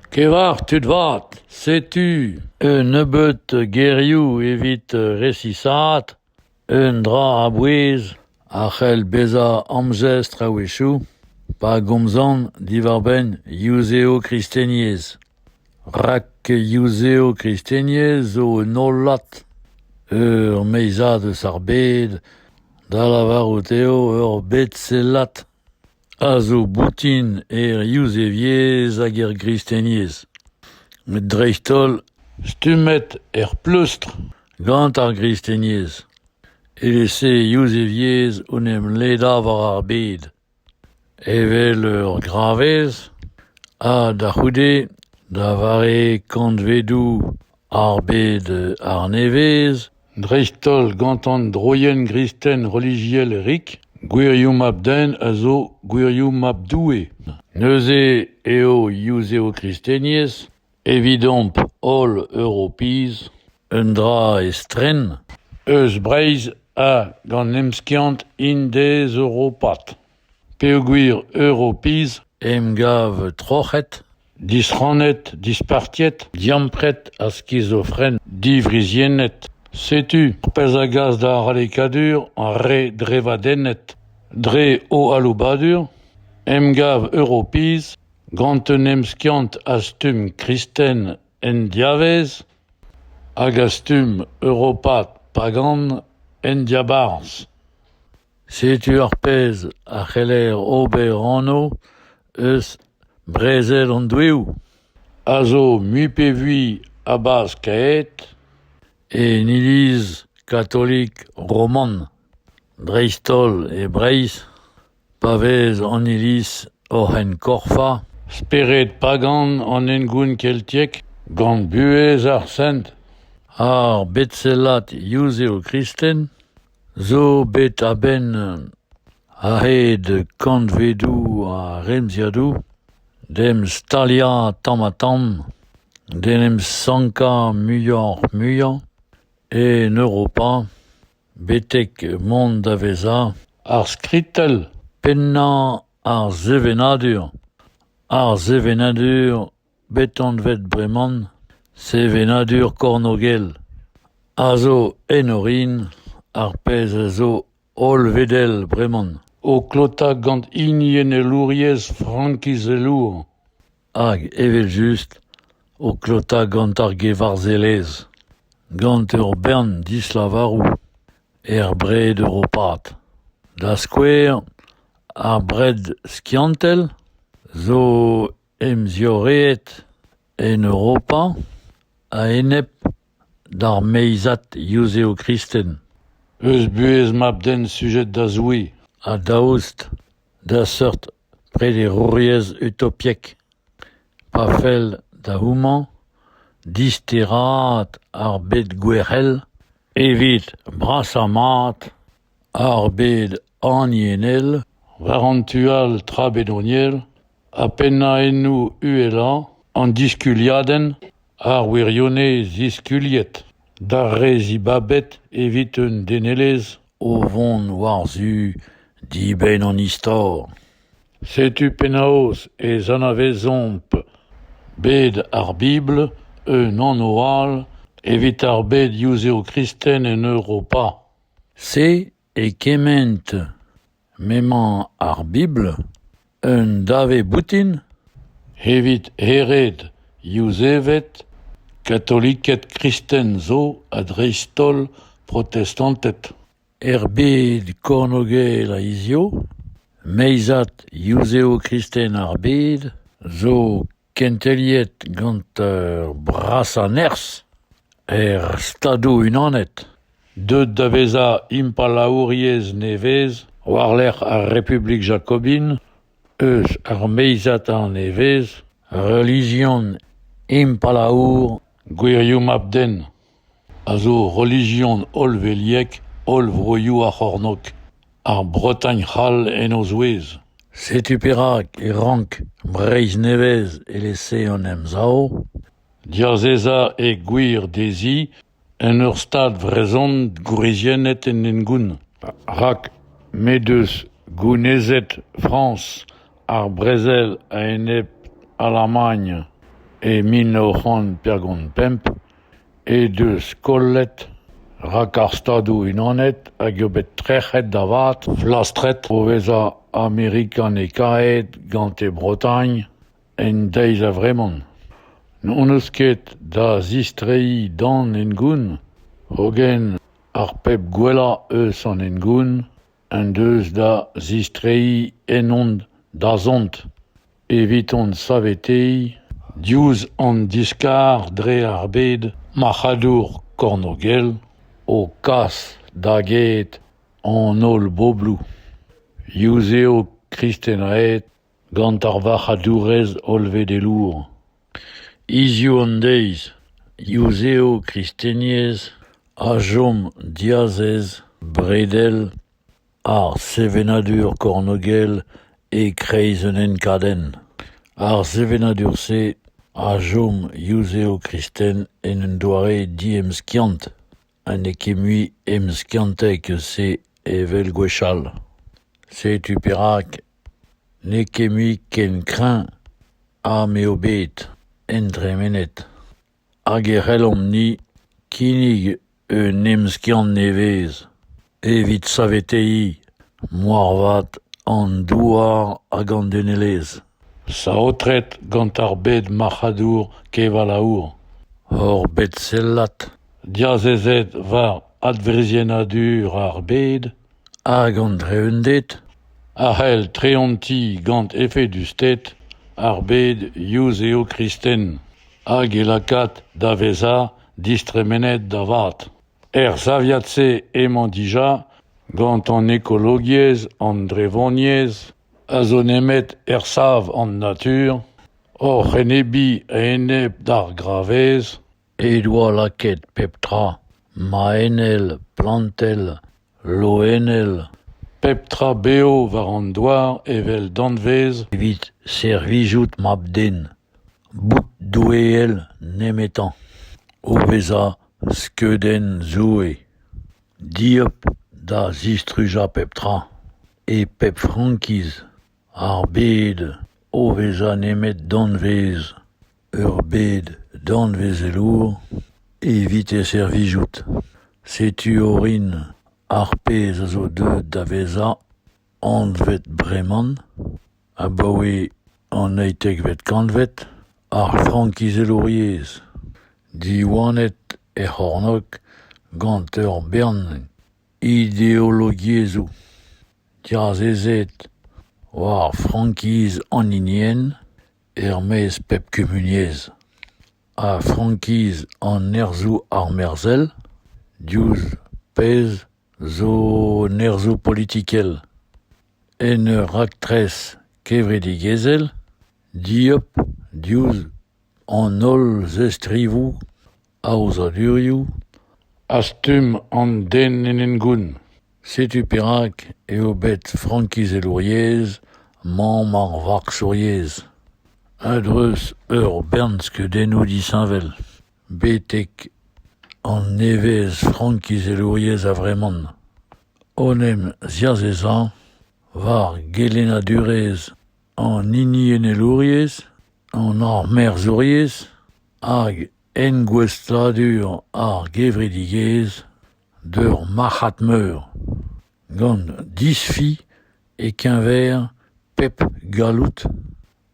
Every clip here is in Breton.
Kevarc'h tud vat, setu un nebeud gerioù evit resisaat un dra a-bouez a c'hell bezañ amjestr a-wechoù pa gomzan diwar-benn yuzev-kristeniezh. Rak yuzev-kristeniezh zo un hollad, ur meizad eus ar bed, da lavarout eo ur bedsellad. A zo boutin er Yuzeviezh hag er Gristeniezh, met dreist-holl stummet er pleustr gant ar Gristeniezh, evel-se Yuzeviezh o 'n em ledañ war ar bed evel ur gravez ha da c'houde da vare kantvedoù ar bed arnevez dreist-holl gant an droienn gristen relijiel rik gwirioù mab-den a zo gwirioù mab-Doue. Neuze eo yuzev-kristeniezh evidomp holl Europiz un dra estren eus Breizh hag an emskiant indez-europat peogwir Europiz emgav troc'het Disrannet, dispartiet, diampret ha skizofren diwriziennet. Setu ar pezh a gas da arallekadur ar re drevadennet dre o aloubadur, emgav Europiz gant un emskiant a stumm kristen en diavaez hag a stumm europat pagan en diabarzh. Setu ar pezh a c'heller ober anv eus Brezel an doueoù, a zo mui-pe-vui habaskaet en Iliz katolik roman, dreist-holl e Breizh, pa vez an Iliz oc'h enkorfañ spered pagan an hengoun keltiek gant buhez ar sent. Ar bedsellad yuzev-kristen zo bet a-benn a-hed kantvedoù ha remziadoù d'em staliañ tamm-ha-tamm, d'en em sankañ muioc'h-muiañ en Europa betek mont da vezañ ar skritell pennañ ar sevenadur. Ar sevenadur bet anvet bremañ sevenadur kornôgel, a zo en orin ar pezh a zo hollvedel bremañ. O klotañ gant hiniennelouriezh frankizelour. Hag evel-just o klotañ gant ar gevarzhelezh, gant ur bern dislavaroù er bred europat. Da skouer, ar bred skiantel zo emziorreet en Europa a-enep d'ar meizad yuzev-kristen. Eus buhez mab-den sujet da Zoue. Ha daoust da seurt prederouriezh utopiek, pa fell da houmañ disteraat ar bed gwerc'hel evit brasañ mad ar bed hiniennel war an tu all tra bedoniel ha pennaennoù uhelañ an diskuliadenn ar wirionez ziskuliet d'ar re zibabet evit un denelezh o vont war-zu dibenn an istor. Setu penaos ez anavezomp bed ar Bibl un anv all evit ar bed yuzev-kristen en Europa. Se e kement m'emañ ar Bibl un dave boutin evit hêred Yuzeved, katoliked kristen zo ha dreist-holl protestanted. Er bed kornôgel a hiziv, meizad yuzev-kristen ar bed zo Kenteliet gant ar brasañ nerzh er Stadoù-Unanet, deuet da vezañ impalaeriezh nevez war-lerc'h ar Republik jakobin eus ar meizad arnevez relijion impalaour gwirioù mab-den, a zo relijion hollveliek holl vroioù ar C'hornôg, ar Bretagne c'hall en o zouez. Setu perak e rank Breizh nevez eleze an Emsav diazezañ he gwir dezhi en ur stad vrezhon gwriziennet en hengoun. Rak m'he deus gounezet Frañs ar brezel a-enep Alamagn. E 1945 he deus kollet rak ar Stadoù-Unanet hag eo bet trec'het da vat, flastret o vezañ amerikanekaet gante Bretagne en deiz a-vremañ. N'hon eus ket da zistreiñ d'an hengoun, hogen ar pep gwellañ eus an hengoun en deus da zistreiñ en hon dazont evit hon saveteiñ diouzh an diskar dre ar bed marc'hadour kornôgel o kas da get an holl bobloù yuzev-kristenaet gant ar varc'hadourezh hollvedelour. Hiziv an deiz, yuzev-kristeniezh a chom diazez bredel ar sevenadur kornôgel e-kreiz un enkadenn. Ar sevenadur-se a chom yuzev-kristen en un doare diemskiant ha n'eo ket mui emskiantek eus se evel gwechall. Setu perak n'eo ket mui ken kreñv ha m'eo bet en tremened. Hag e c'hellomp-ni kinnig un emskiant nevez evit saveteiñ moarvat an douar hag an denelezh. Saotret gant ar bed marc'hadour kevalaour. Hor bedsellad diazezet war adwriziennadur ar bed hag an Dreunded a c'hell trehontiñ gant efedusted ar bed yuzev-kristen hag e lakaat da vezañ distremenet da vat. Er saviad-se emañ dija gant an ekologiezh, an drevoniezh a zo nemet ersav an natur oc'h enebiñ a-enep d'ar gravez he doa lakaet pep tra, maenel, plantel, loenel, pep tra bev war an douar evel danvez evit servijout mab-den, boud doueel nemetañ, o vezañ skeudenn Zoue, dieub da zistrujañ pep tra, e pep frankiz, ar bed o vezañ nemet danvez ur bed danvezelour evit e servijout. Setu orin ar pezh a zo deuet da vezañ anvet bremañ, abaoe an naontekvet kantved, ar frankizelouriezh, diwanet er C'hornôg gant ur bern ideologiezhoù diazezet war frankiz an hinienn er-maez pep kumuniezh ha frankiz an nerzhoù armerzhel diouzh pezh zo nerzhoù politikel en ur raktres kevredigezhel dieub diouzh an holl zestrivoù aozadurioù ha stumm an den en hengoun. Setu perak eo bet frankizelouriezh mamm ar varksouriezh. A-dreuz ur bern skeudennoù disheñvel, betek an nevez-frankizelouriezh a-vremañ, o'n em ziazezañ war gelennadurezh an hiniennelouriezh, an armerzhouriezh hag engouestladur ar gevredigezh d'ur marc'had meur, gant disfi e-keñver pep galloud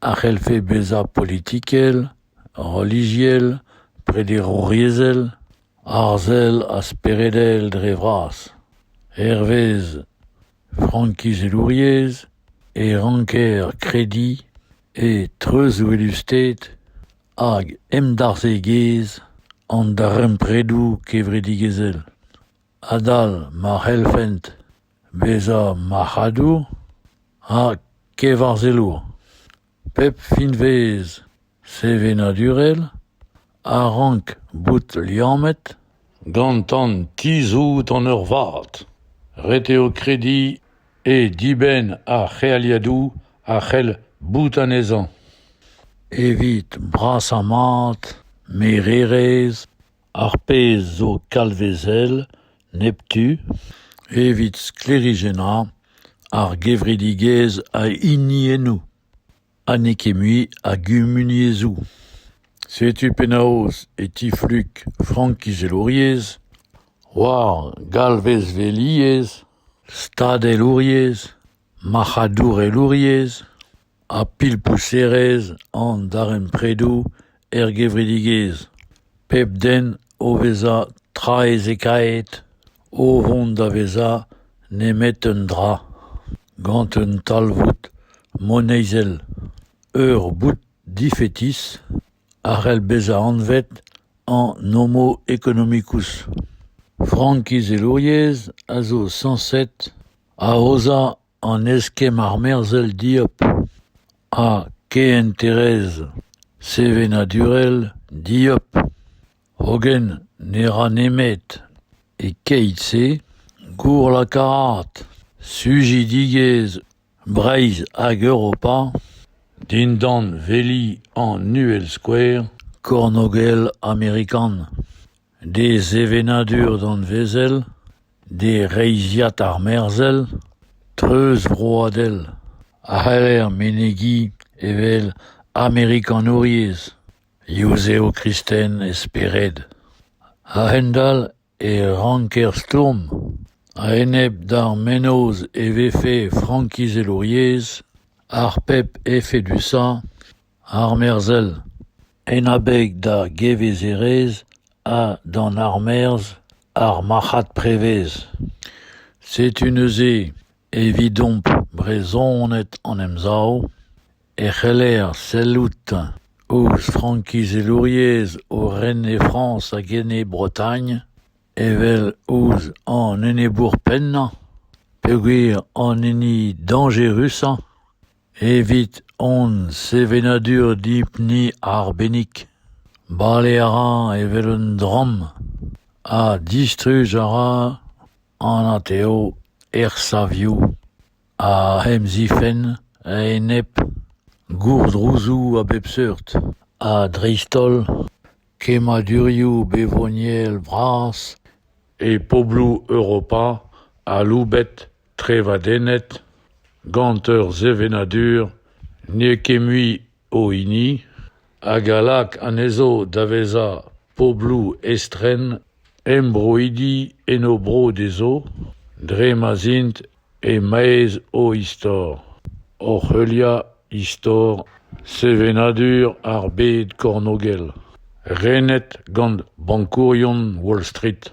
a c'hellfe bezañ politikel, relijiel, prederouriezhel, arzel ha speredel dre vras. Hervez frankizelouriezh e ranker krediñ e treuzwelusted hag emdarzhegezh an darempredoù kevredigezhel adal ma c'hellfent bezañ marc'hadour ha kevarzhelour. Pep finvez sevenadurel a rank bout liammet gant an tizhout an eurvad. Ret eo krediñ e dibenn ar c'healiadoù a c'hell bout anezhañ. Evit brasañ mad mererezh ar pezh zo kalvezel neptu evit sklêrijennañ ar gevredigezh a hiniennoù ha n'eo ket mui a gumuniezhoù. Setu penaos e tifluk frankizelouriezh war galvezveliezh, stadelouriezh, marc'hadourelezh ha pilpouserezh an darempredoù er gevredigezh, pep den o vezañ traezhekaet, o vont da vezañ nemet un dra gant un talvoud moneizel, ur boud difetis a c'hell bezañ anvet an homo economicus. Frankizelouriezh a zo sañset aozañ an eskemm armerzhel dieub ha kehenterezh sevenadurel dieub, hogen ne ra nemet, e-keit-se, gourlakaat sujidigezh Breizh hag Europa dindan veli an uhelskouer kornôgel amerikan, d'e sevenadur danvezel, d'e reizhiad armerzhel treuzvroadel a c'haller menegiñ evel amerikanouriezh yuzev-kristen he spered. A-hend-all e ranker stourm a-enep d'ar mennozh e vefe frankizelouriezh ar pep efedusañ armerzhel en abeg da gevezerezh ha d'an armerzh ar marc'had prevez. Setu neuze evidomp Brezhoned an Emsav e c'heller sellout ouzh frankizelouriezh o ren e Frañs hag en he Bretagne evel ouzh an enebour pennañ peogwir an hini dañjerusañ evit hon sevenadur dimp-ni arbennik. Bale a ra evel un dramm ha distruj a ra anat eo ersavioù a emzifenn a-enep gourdrouzoù a bep seurt ha dreist-holl kemmadurioù bevoniel bras e pobloù Europa aloubet, trevadennet, gant ur sevenadur n'eo ket mui o hini hag a lak anezho da vezañ pobloù estren embroidi en o bro dezho dre ma'z int e-maez o istor, oc'h heuliañ istor sevenadur ar bed kornôgel renet gant bankourion Wall Street.